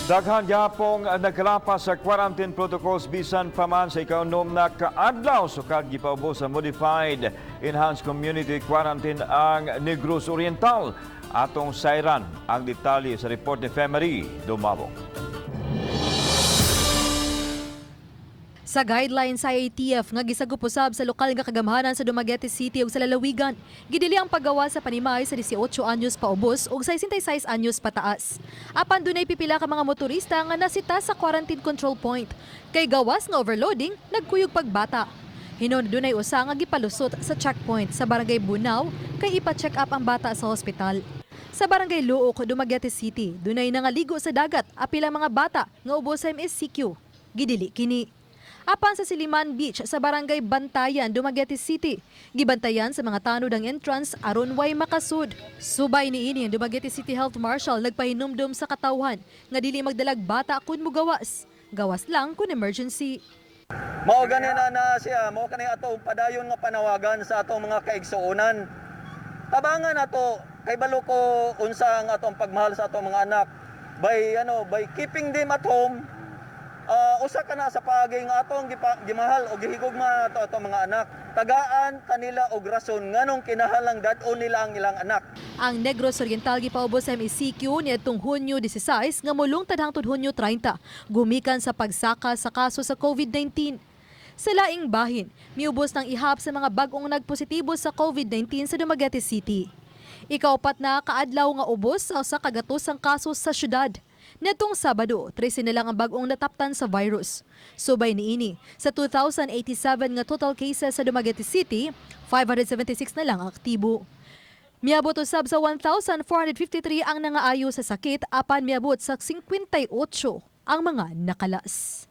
Daghan gihapong nagkalapas sa quarantine protocols bisan pa man sa ikaunom na kaadlaw sukad gipaubos sa modified enhanced community quarantine ang Negros Oriental. Atong sayran ang detalye sa report ni Femery Dumabok. Sa guidelines sa IATF nga gisagop usab sa lokal nga kagamhanan sa Dumaguete City ug sa lalawigan, gidili ang paggawa sa panimay sa 18 anyos paubos ug 66 anyos pataas. Apan dunay pipila ka mga motorista nga nasita sa quarantine control point. Kay gawas nga overloading, nagkuyog pagbata. Hinon dunay usa nga gipalusot sa checkpoint sa Barangay Bunao kay ipa-check up ang bata sa ospital. Sa Barangay Luok, Dumaguete City, dunay nangaligo sa dagat apil ang mga bata nga ubos sa MSCQ. Gidili kini. Apan sa Siliman Beach sa Barangay Bantayan, Dumaguete City, gibantayan sa mga tanod ang entrance aron way makasud. Subay niini, ang Dumaguete City Health Marshal nagpahinumdum sa katawhan nga dili magdalag bata kun mugawas. Gawas lang kun emergency. Mao gani na na siya, mao kani ato padayon nga panawagan sa atong mga kaigsuonan. Tabangan nato kay balo ko unsa ang atong pagmahal sa atong mga anak by ano by keeping them at home. Usa ka na sa paagi nga atong gimahal o gihigugma ato atong mga anak. Tagaan kanila og rason nganong kinahanglang dad-on nila ang ilang anak. Ang Negros Oriental gipaubos sa MECQ niadtong Hunyo 16 nga mulungtad hangtod Hunyo 30 gumikan sa pagsaka sa kaso sa COVID-19. Sa laing bahin, miubos ng ihap sa mga bag-ong nagpositibo sa COVID-19 sa Dumaguete City. Ikaupat na kaadlaw nga ubos sa usa ka gatos ang kaso sa syudad. Netong Sabado, 13 na lang ang bag-ong nataptan sa virus. Subay niini, sa 2,087 nga total cases sa Dumaguete City, 576 na lang ang aktibo. Miabot usab sa 1,453 ang nangaayo sa sakit apan miabot sa 58 ang mga nakalas.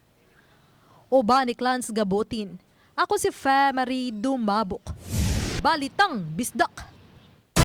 Uban ni Clans Gabotin. Ako si Marie Dumabok. Balitang Bisdak.